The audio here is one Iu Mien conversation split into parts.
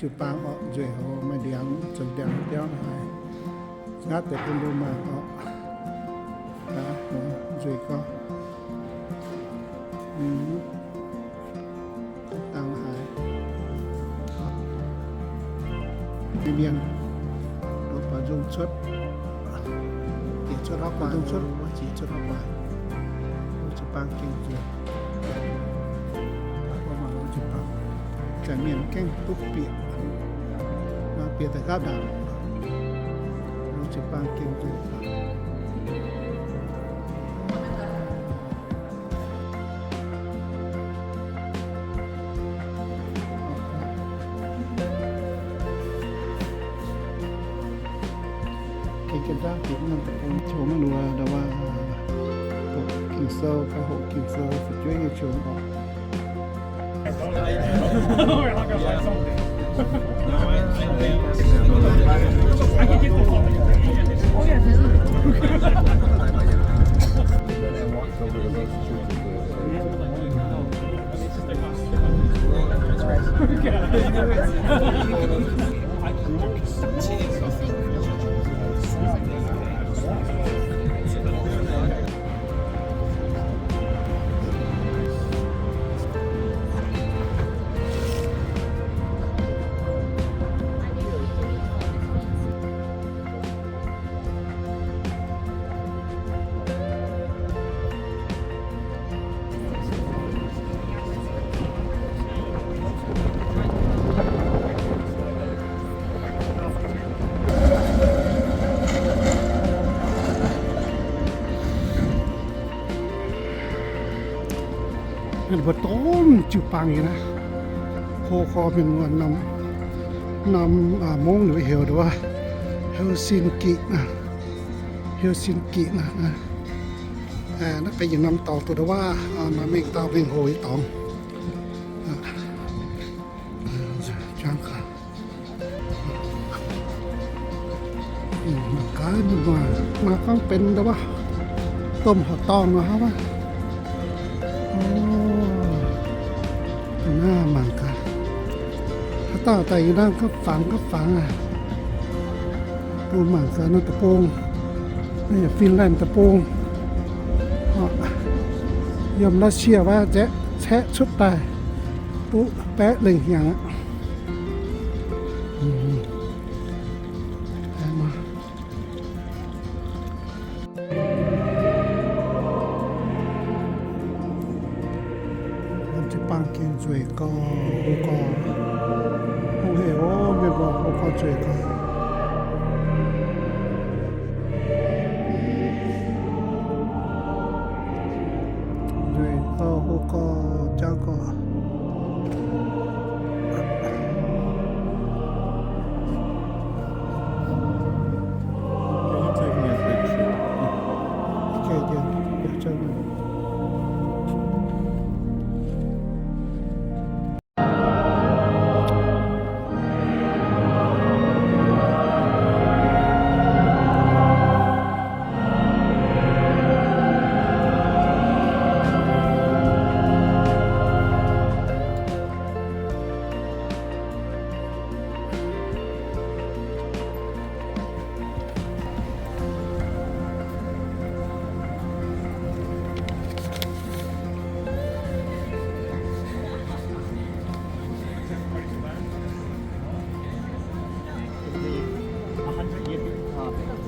Jiu-baang orqc, nzueic hoc, maaih ndiangx zoux ndiangx biauv haic. Nqaatv deix bun mbuo mangc orqc. Nzueic gorngv. Dangh haic. Mienh, mienh, mbuo buatc nzung cuotv, bieqc cuotv haav guaax, nzung cuotv, mbuo jiex cuotv haav guaax. Mbuo jiu-baang gengh nzueic. Mbuo mangc mbuo jiu-baang, zanc mienh gengh duqv bieqc, mangc bieqc daaih nqaatv ndaangc. Mbuo jiu-baang gengh nzueic. Gengh ga'ndangv bieqc norm deic-bung qongx maiv luoqc, ndau wuov, hoqc Ging-Sou, fai hoqc Ging-Sou fu'jueiv nyei qongx oc. Mbuo domh jiu-baang nyei naaiv, hlo gorx mienh muoz norm, norm mungv ninh heuc ndau wuov Helsinki, Helsinki naaiv. Naaiv benx yietc norm dorngx duqv ndau wuov, maaih mengh dauh mengh hoc nyei dorngx. Mangc gaax, maaih gorngv benx ndau wuov domh horqc dorngh nor hnangv wuov. Naaiv mangc gaax, haaix dauh daaih yie naaiv gapv fangx gapv fangx aqv. Mbuo mangc gaax naaiv deic-bung, naaiv yaac Finland deic-bung, yiem Russia wuov nzaeqv caeqv cuotv daaih duqv baeqv lengh hnyangx aqv. Jiu-baang gengh nzueic gorx, hlo gorx. Hungh hec ov, mienh muoz, hlo gorx nzueic gorx. Nzueic gorx, hlo gorx, jauv gorx. Can you take me a picture? Okay, yeah, yeah, sure.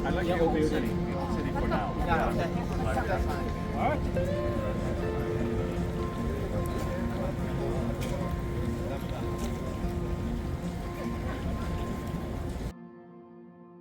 I like the old city, old city for now. Yeah, okay. All right.